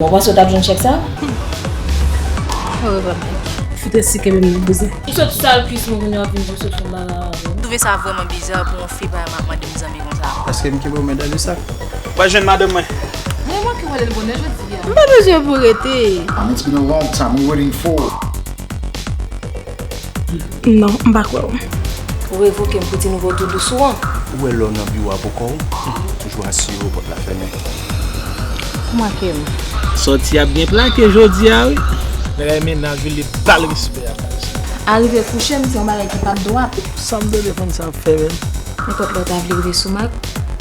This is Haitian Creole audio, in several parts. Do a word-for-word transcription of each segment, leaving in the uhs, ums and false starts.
Bon, w panse w t ap jwenn chèk sa? Orèvwa, Mike. Fout resi kenbe m nan, bouzen. M sot sal kwis mwen, kounye a w ap vin pou sot fè m bagay avè m. M twouve sa vrèman biza pou yon fi pa mande m zanmi konsa. Paske m kenbe w men dan de sak. Mwen jwenn madanm mwen. Mwen manke wè l bonè jodi a. M pa bezwen pou rete. And it's been a long time we waiting for. Non, m pa kwè w. Ou revoke m pou ti nouvo tou dous ou an. Ou wè lè w nan biwo a pou kò w, toujou asire w pòt la fèmen. Ou manke m. Sòti ap gen plake jodi a, wi. Bagay mennaj ou li bal respè a, baz. Arive kouche m, se yon bagay ki p ap dwat. Sa m tande fanm sa ap fè, menm. Nenpòt lè w ta vle rive sou Mak,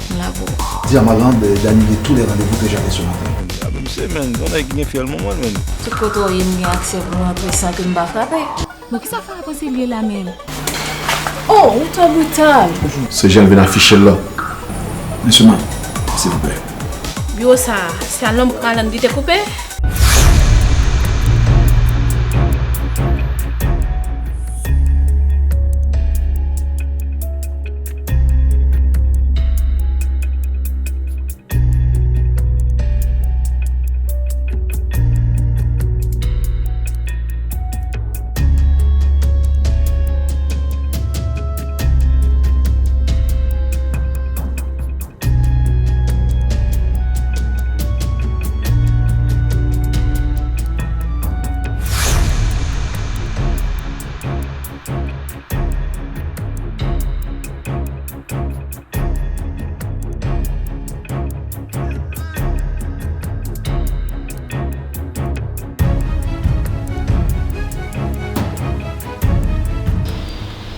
m la pou ou. Dis à Marlande d'annuler tous les rendez-vous que j'avais ce matin. A, men, se, men, yon nèg ki gen fyèl manman l, men. Tout kote w ye, m gen aksè pou m antre san ke m pa frape. Bon, kisa Farah panse l ye la menm? Oh, ou twò brital! Se jan l vin afiche l la. Mesye Mike, silvouplè. Biwo sa a, se a nonm Alan li te koupe?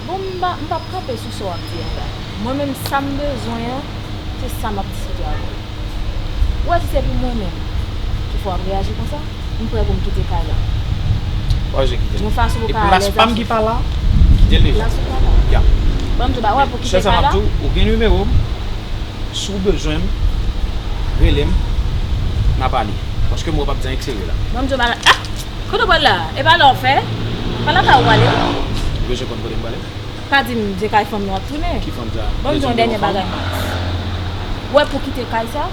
Bon, m pa, m p ap kanpe sou sa w ap di a la. Mwen menm, sa m bezwen an, se sa m ap diskite avè w. Ou wè, si se pou mwen menm ki fè w ap reyaji konsa, m prè pou m kite kay la. Yon fason pou w ka alèz avèk. E plas pa m ki pa la, kite l deja. Plas ou pa la. Ya. Ban m di w bagay, ou wè, pou kite kay la. Sèl sa m ap di w, ou gen nimewo m, si w bezwen m, rele m, n a pale. Paske m wè w p ap di anyen k serye la. Ban m di w bagay, ah! Kote w pral la? E pa la w fè? Pa lakay ou prale? Ou bezwen konn kote m prale? Pa di m se kay fanm nan w ap tounen. Ki fanm sa? Ban m di w yon dènye bagay, Max. Ou wè, pou kite kay sa,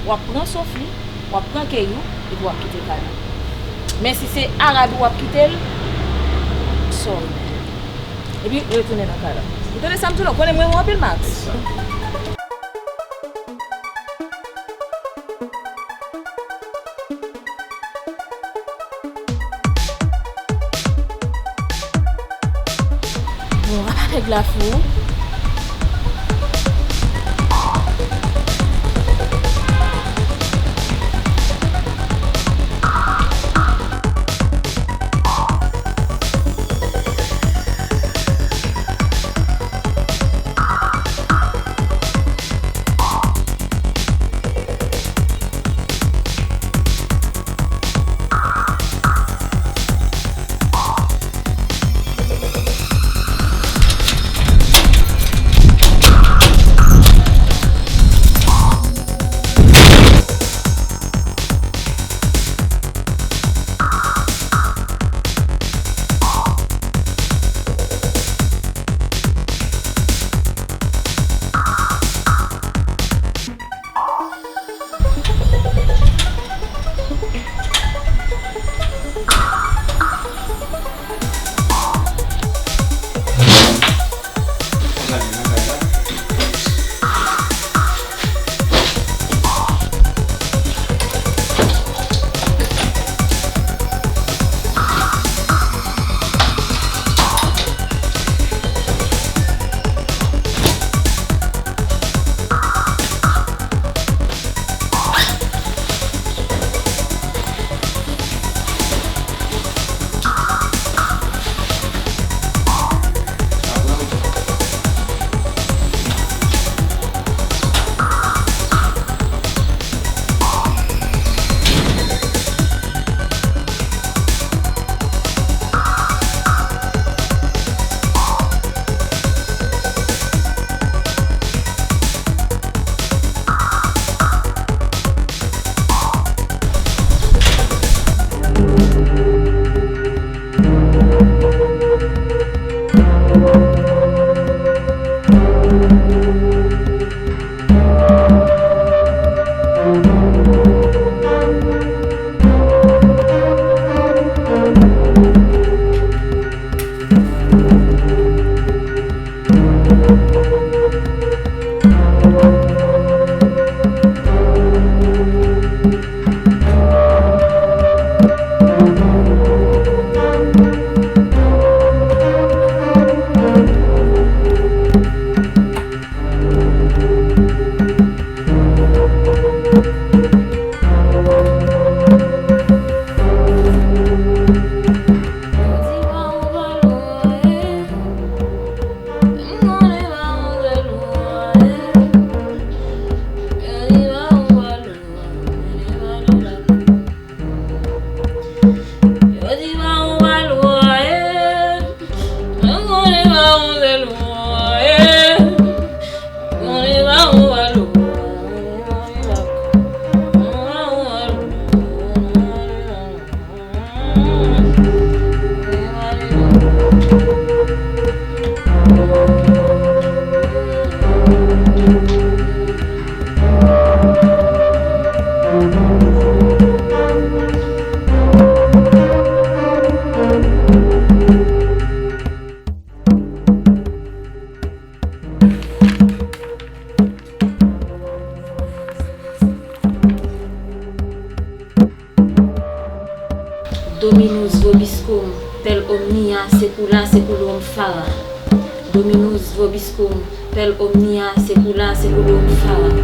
w ap pran Sophie, w ap pran Keyou, epi w ap kite kay la. Men si se Arabi w ap kite l, sorry. Epi retounen nan kay la. Ou tande sa m di w la? Ou konnen m renmen w anpil, Max. Bon, apa nèg la fou? Dominus vobiscum, per omnia saecula saeculorum, Farah. Dominus vobiscum, per omnia saecula saeculorum, Farah.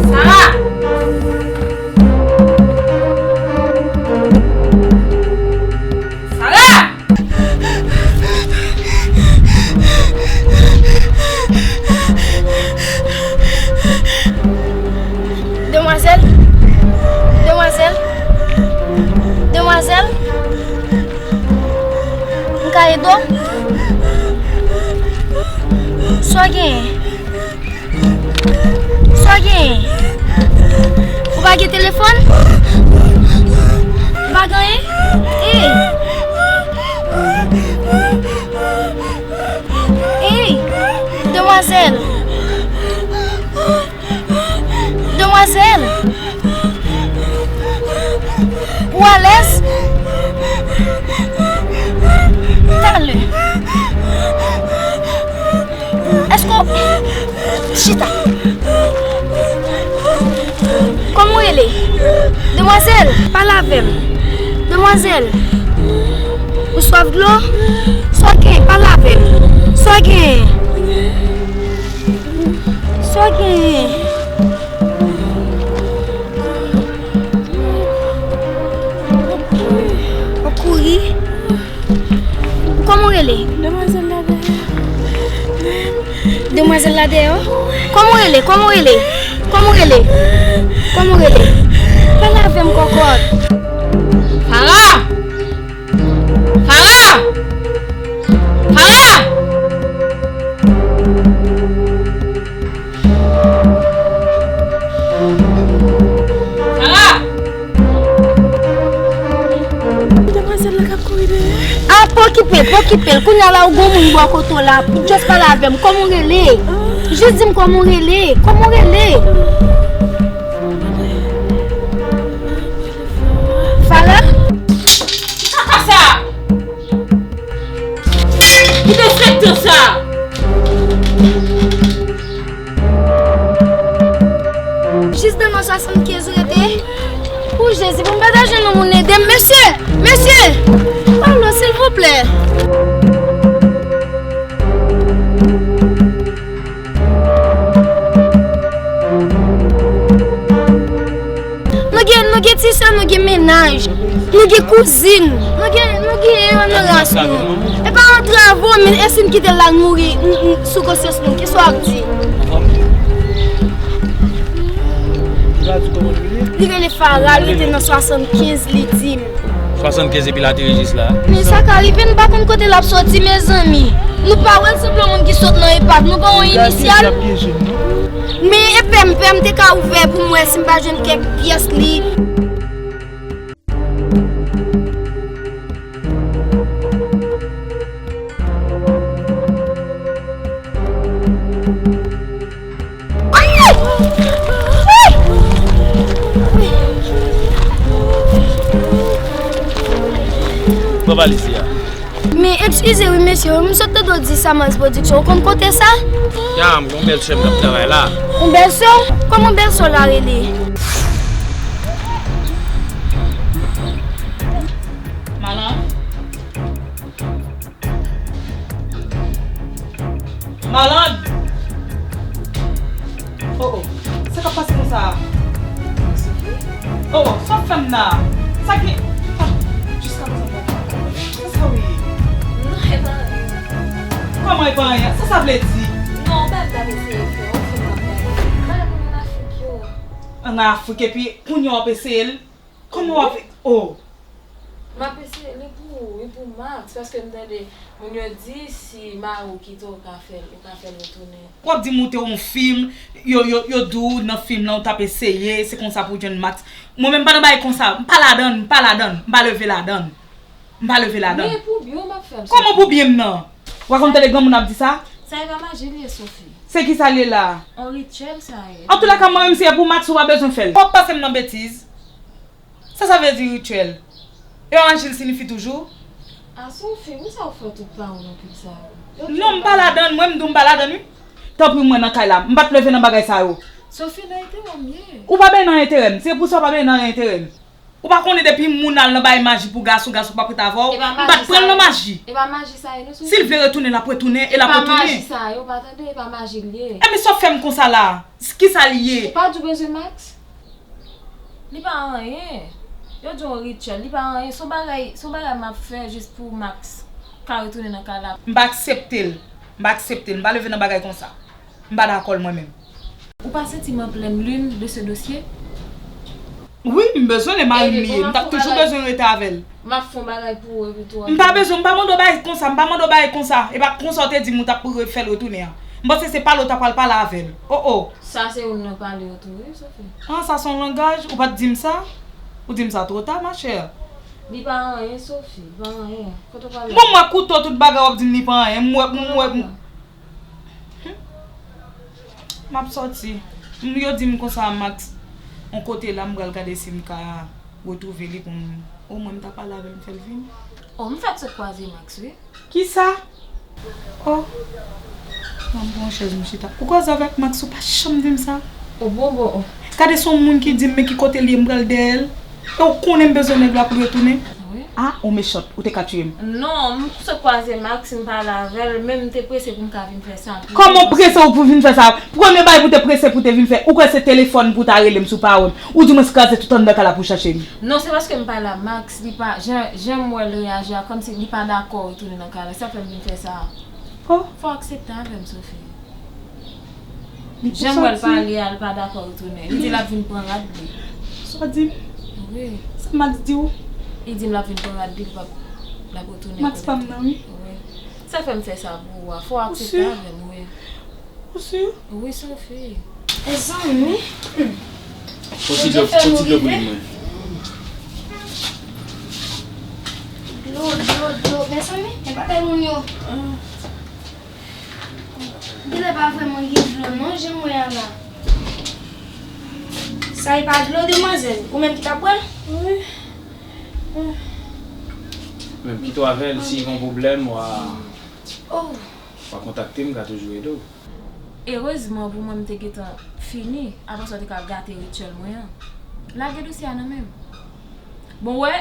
Sara! Sara! Demwazèl! Demwazèl! Demwazèl! M ka ede w? Sa w genyen? Sa w genyen? Ou pa gen telefòn? Ou pa gen anyen? Ey! Ey! Demwazèl! Demwazèl! Ou alèz? Talè. Èske w... Chita. Kòman w rele? Demwazèl, pale avè m. Demwazèl, ou swaf dlo? Sa w gen? Pale avè m. Sa w gen? Sa w gen? W ap kouri? Kòman w rele? Demwazèl la dèyè. Demwazèl la dèyè w? Kòman w rele? Kòman w rele? Kòman w rele? Kòman w rele? Pale avè m, kòkòt. Farah! Farah! Farah! Farah! Demwazèl la k ap kouri dèyè. A, pa okipe l, pa okipe l. Kounye a la, ou gon moun bò kote w la. Just pale avè m. Kòman w rele? Just di m kòman w rele. Kòman w rele? Farah? Ki kaka sa? Ki destrèktè sa? Jis nan swasannkenz ou rete? Pou Jezi, pou m pa ta jwenn yon moun ede m. Mesye! Mesye! Pablo, silvouplè! Nou gen, nou gen ti sè, nou gen mennaj, nou gen kouzin, nou gen, nou gen yo nan ras nou. E pa yon travo, men e si n kite l la nouri n, n, sou konsyans nou, kisa w ap di? Li rele Farah, li te nan swasannkenz, li di m. Swasannkenz epi l ateri jis la. Men sa ka rive, n pa konn kote l ap soti, mezanmi. Nou pa wè l sanble yon moun ki sot nan epad, nou pa wè yon inisyal. Men e pè m, pè m te ka ouvè pou m wè si m pa jwenn kèk pyès li. Pran valiz li a. Men eskize wi mesye, m sot tande w di Samans Production, ou konn kote sa? Ya, m gen yon bèl sè m k ap travay la. Yon bèl sè? Kòman bèl sè w la rele? Malan? Malan! Oh, oh. Sa k ap pase konsa a? Oh, oh, sa w ap fè m la? Sa gen... Jiskaprezan m pa konprann. Sa sa w ye? Non, e pa anyen. Kòman e pa anyen? Sa sa vle di? Non, bagay m t ap eseye fè, yon fim m ap gade. Bagay pou moun Afrik yo. Ann Afrik, epi kounye a w ap eseye l? Kòman w ap... Oh. M ap eseye li pou, li pou Max, paske m tande moun yo di si mari w kite w, ou ka fè l, ou ka fè l retounen. W ap di m ou te yon fim, yo, yo, yo di w nan fim lan ou t ap eseye, se konsa pou w jwenn Max. Mwen menm m pa nan bagay konsa, m pa ladann, m pa ladann, m pa leve ladann. M pa leve ladann. Men pou byen w m ap fè l. Kòman pou byen m nan? W pa konn tande granmoun ap di sa? Sa e pa maji li ye, Sophie. Se ki sa l ye la? On rityèl sa ye. Antoulèka mwen menm si e pou Max ou pa bezwen fè l. W ap pase m nan betiz. Sa sa vle di rityèl? E yon ajil siyifi toujou? A Sophie, poukisa w fè tout pawòl anpil sa yo? Non, m pa ladann, mwen m di w m pa ladann wi. Tanpri mwen nan kay la, m pa t leve nan bagay sa yo. Sophie, nan enterè m ye. Ou pa benyen nan enterè m, se pou sa w pa benyen nan enterè m. Ou pa konnen depi moun al nan bay maji pou gason, gason p ap ret avè w, m pa t pran l nan maji. E pa maji sa ye non Sophie. Si l vle retounen, l ap retounen e l ap retounen. E pa maji sa ye, ou pa tande, e pa maji l ye. Enben sa w fè m konsa la, kisa l ye? Ou pa di w bezwen Max? Li pa anyen. Yo di yon rityèl, li pa anyen. Se yon bagay, se yon bagay m ap fè jis pou Max ka retounen nan kay la. M pa aksepte l. M pa aksepte l. M pa leve nan bagay konsa. M pa dakò l mwen menm. Ou pa santi m an plèn lin de se dosye? Wi, m bezwen l, e mari m li ye. M t ap toujou bezwen rete avè l. M ap fè yon bagay pou ou epi tou. M pa bezwen, m pa mande w bagay konsa, m pa mande w bagay konsa. E pa konsa w te di m ou t ap fè l retounen an. M panse se pale w ta pral pale avè l. Oh, oh. Sa se youn nan pale yo tou, wi, Sophie. Ah, sa se yon langaj? Ou pa t di m sa? Ou di m sa twò ta, ma chère. Li pa anyen, Sophie, li pa anyen. Kote w pale? Bon, m wè kouto tout bagay w ap di m li pa anyen. M wè, m wè, m, hmm. M ap sòti. M, yo di m konsa Max, yon kote la, m pral gade si m ka retwouve li pou m, omwen m ta pale avè l, m fè l vini. Oh, m fèk sot kwaze Max, wi. Kisa? Oh. Ban m pran yon chèz m chita. Ou koze avèk Max, ou pa janm di m sa. Oh, bon, bon, oh. Gade se yon moun ki di m men ki kote l ye, m pral dèyè l. E ou konnen m bezwen nèg la pou l retounen? Wi. Ah, ou mechant, ou te ka tiye m. Non, m sot kwaze Max, m pale avè l, men m te prese pou m ka vin fè sa. Kòman w prese w pou vin fè sa? Premye bagay pou w te prese pou w te vin fè, ou kwè se telefòn pou w ta rele m si w pa wè m? Ou di mwen kraze tout anndan kay la pou w chache m? Non, se paske m pale a Max, li pa, jan, jan m wè l reyaji a, kòmsi li pa dakò retounen nan kay la, sa fè m vin fè sa. Oh. Fò w aksepte avè m, Sophie. Jan m wè l pale a, l pa dakò retounen. Li di l ap vin pran rad li. Sa w di m? Wi. Sa Max di w? Li di m l ap vin pran rad li, l p ap, l ap retounen. Max pa m nan, wi. Wi. Sa fè m fè sa pou ou a. Fò w aksepte avè m, wi. Ou si? Wi, Sophie. Mezanmi. Fò ti dlo, fò ti dlo pou li, mwen. Dlo, dlo, dlo. Mezanmi, men bagay moun yo. Genlè pa vrèman gen dlo non, jan m wè a la. Sa e pa dlo, demwazèl? Ou menm ki t ap bwè l? Wi. Menm kite w avè l, si gen yon pwoblèm, w a, w a kontakte m, m ka toujou ede w. Erezman pou mwen, m te gentan fini, apre sa w te ka gate rityèl mwen an. Lage dosye a nan men m. Bon, wè,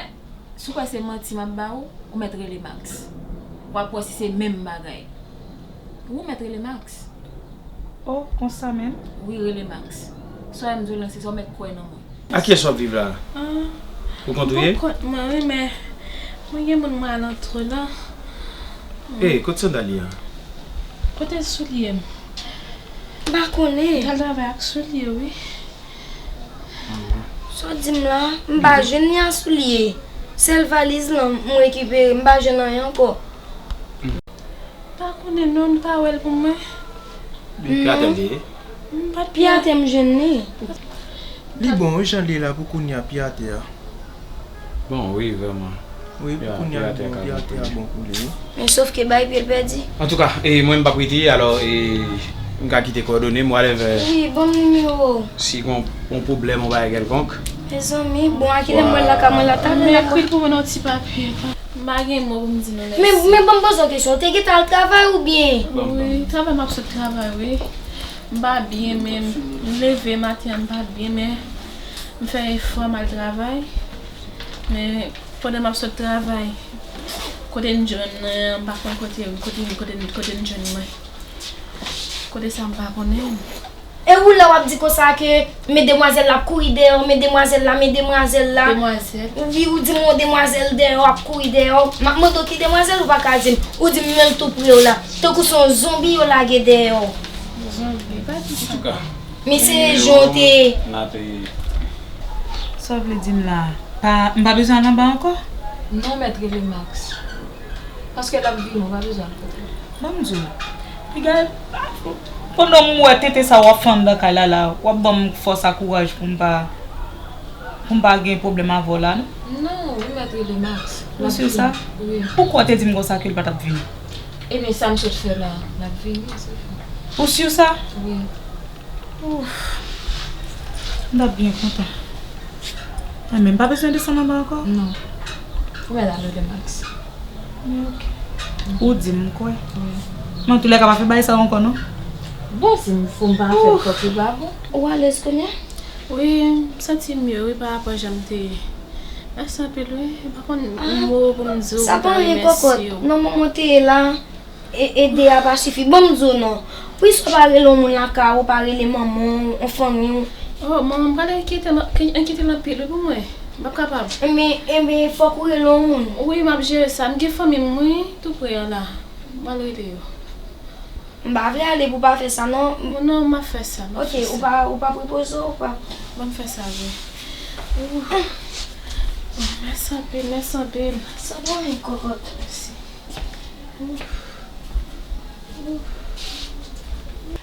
si w kwè se manti m ap ba ou, ou mèt rele Max. W ap wè si se menm bagay. Wi, ou mèt rele Max. Oh, konsa menm? Wi, rele Max. Sa w wè m di w lan, se sa w mèt kwè nan mwen. A kiyès w ap viv la? Ah, pou kont ou ye? Pou kont mwen, wi, men mwen gen moun mwen alantou la. Ey, kote sandal li an? Kote soulye m? M pa konnen. Al travay ak soulye, wi. Sa w di m la, m pa jwenn li a soulye. Sèl valiz lan m rekipere, m pa jwenn anyen ankò. M pa konnen non, m pa wè l pou mwen. Pyatè l ye? M pa t pyatè m jwenn li. Li bon wi jan l ye la pou kounye a pyatè a. Bon, wi, vrèman. Wi, pou kounye a li bon, pyatè a bon pou li wi. Men sòf ke bay pye l pèdi. Antouka, e, mwen m p ap rete, alò, e, m ka kite kòdone m, whatever. Wi, ban m nimewo w. Si gon, gon pwoblèm, yon bagay kèlkonk. Mezanmi, bon, a kilè m wè l la ka mwen la talè la. M ekri l pou mwen nan yon ti papye. M pa gen mo pou m di nou mèsi. Men, men ban m poze w kesyon, ou te gentan al travay oubyen? Wi, travay m ap sot travay, wi. M pa byen, men m leve maten an, m pa byen, men m fè efò, m al travay. Men pandan m ap sot travay, kote n jwenn nan, m pa konn kote, kote, kote, kote n jwenn mwen. Kote sa m pa konnen. E ou la w ap di konsa ke men demwazèl la ap kouri dèyè w, men demwazèl la, men demwazèl la. Demwazèl? Wi, ou di m yon demwazèl dèyè w ap kouri dèyè w. M ap mande w ki demwazèl, ou pa ka di m. Ou di m men l tou pre w la. Tankou se yon zonbi yo lage dèyè w. Zonbi, pa di sa. Antouka. Men se jan w te. N a te. Sa w vle di m la? Pa, m pa bezwen al anba ankò? Non, mèt rele Max. Paske l ap vini, ou pa bezwen al kote l. Ban m di w, piga, pandan m wè tenten sa w ap fè anndan kay la la, w ap ban m fòs ak kouraj pou m pa, pou m pa gen pwoblèm avè w la, non? Non, ou mèt rele Max. Ou si sa? Wi. Poukwa w te di m konsa ke l pa t ap vini? Ebyen, sa m sot fè la, l ap vini, se fè. Ou si sa? Wi. Ouf. M t ap byen kontan. Mwen menm pa bezwen desann anba ankò? Non. Ou mèt al rele Max. Men ok. Ou di m kwè. Wi. Men antoulèka pa fè bagay sa yo ankò non. Bon, si m fou m pa fè l, fòk li pa bon. Ou alèz kounye a? Wi, m santi m mye wi pa rapò jan m te ye. Mèsi anpil wi. M pa konn mo pou m di w pou m ta remèsye w. Sa pa anyen kòkòt. Nan moman w te ye la, E, ede a pa sifi. Ban m di w non. Poukisa w pa rele yon moun lakay ou, pa rele manman w, yon fanmi w? Oh, manman m pral enkyete l, enkyete l anpil wi pou mwen. M p ap kapab. Enben, enben, fòk ou rele yon moun. Wi, m ap jere sa. M gen fanmi m wi, tou pre an la. M al rele yo. M pa vle ale pou w pa fè sa non. Non, m ap fè sa, m ap fè sa. Ok, ou pa, ou p ap repoze w, ou p ap. Ban m fè sa vre. Ouh. Mèsi anpil, mèsi anpil. Sa bon, kòkòt. Mèsi.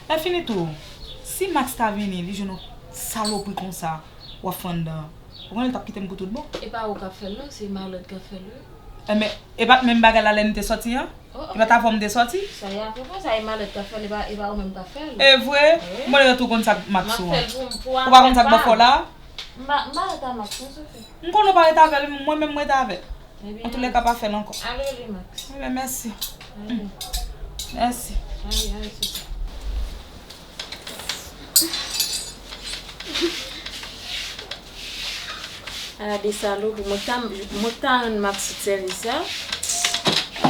Lè fini tou, si Max ta vini, li jwenn yon salopri konsa, w ap fè anndan an. Ou konnen l t ap kite m pou tout bon. E pa ou k ap fè l non, se malèt k ap fè l wi. Enben, e pa t menm bagay la lè n te sòti an? Oh, oh. E pa t avè w m te sòti? Sa e avè w, sa e malèt k ap fè l, e pa, e pa ou menm k ap fè l. E vre? Wi. Bon, lè tou konn sa k Max ou an. M ap fè l pou, pou afè pa. Ou pa konn sa k bò fò la? M pa, m pa rete a Max non, Sophie. M konnen w pa rete avè l, mwen menm m rete avè l. Antoulèka pa fè l ankò. Al rele Max. Ebyen, mèsi. Mèsi. Ale, ale, Sophie. Ala de salopri, mwen ta, mwen ta rann Max tout sèvis sa.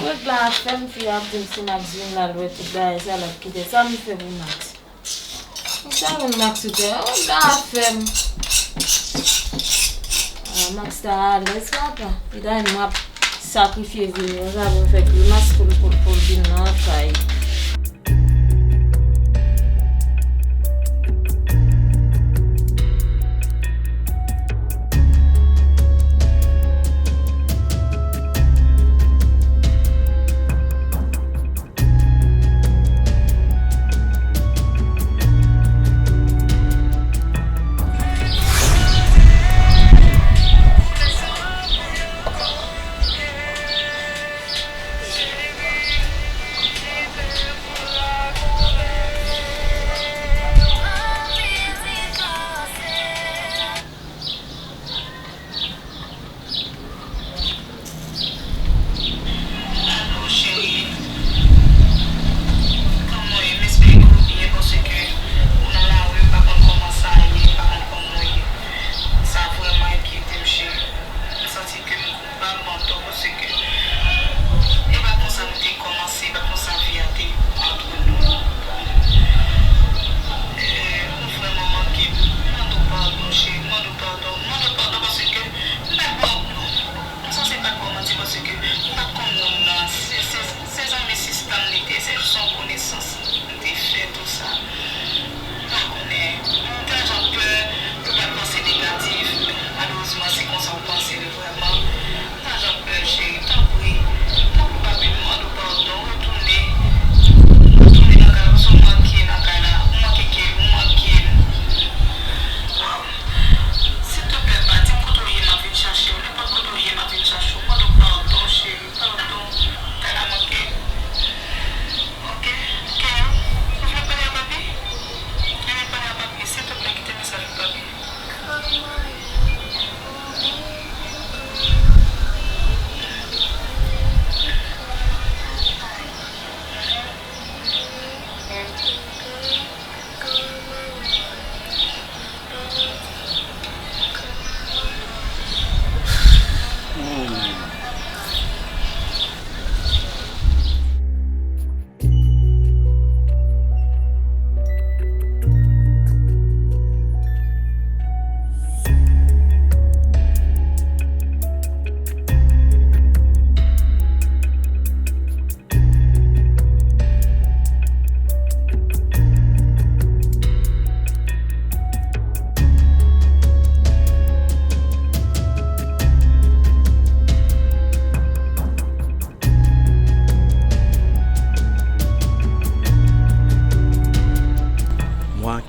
Règ la ap fè m, fi a ap di m si Max vin la, l wè tout bagay sa, l ap kite sa m fè pou Max. Mwen ta rann Max tout sèvis, règ la ap fè m. Ah, Max ta alèz papa. Li ta jwenn mwen ap sakrifye vi m konsa pou m fè grimas pou l, pou l, pou l vin nan kay.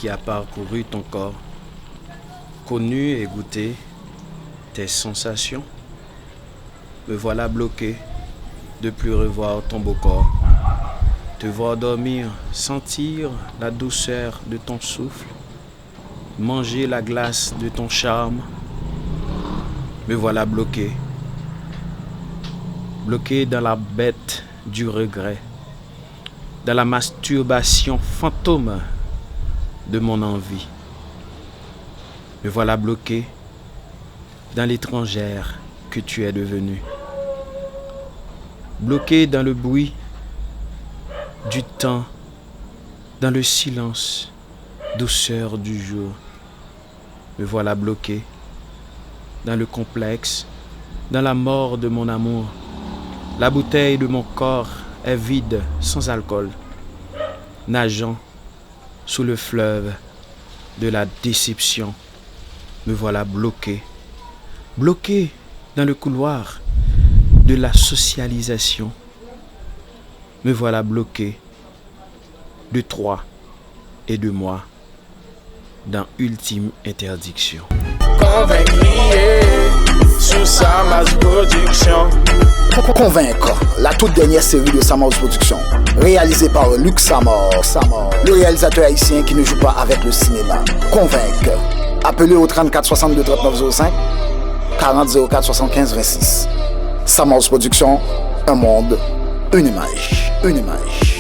a parcouru ton corps, connu et goûté tes sensations. Me voilà bloqué de plus revoir ton beau corps, te voir dormir, sentir la douceur de ton souffle, manger la glace de ton charme. Me voilà bloqué, bloqué dans la bête du regret, dans la masturbation fantôme de mon envie. Me voilà bloqué dans l'étrangère que tu es devenue. Bloqué dans le bruit du temps, dans le silence, douceur du jour. Me voilà bloqué dans le complexe, dans la mort de mon amour. La bouteille de mon corps est vide, sans alcool, nageant sous le fleuve de la déception. Me voilà bloqué, bloqué dans le couloir de la socialisation. Me voilà bloqué de toi et de moi dans ultime interdiction. Konvenk li ye sou Samas Production. Convaincre, la toute dernière série de Samas Production, réalisée par Luc Samar, Samar, le réalisateur haïtien qui ne joue pas avec le cinéma. Convaincre. Appelez au trente-quatre soixante-deux trente-neuf zéro cinq, quarante zéro quatre soixante-quinze vingt-six. Samas Production, un monde, une image, une image.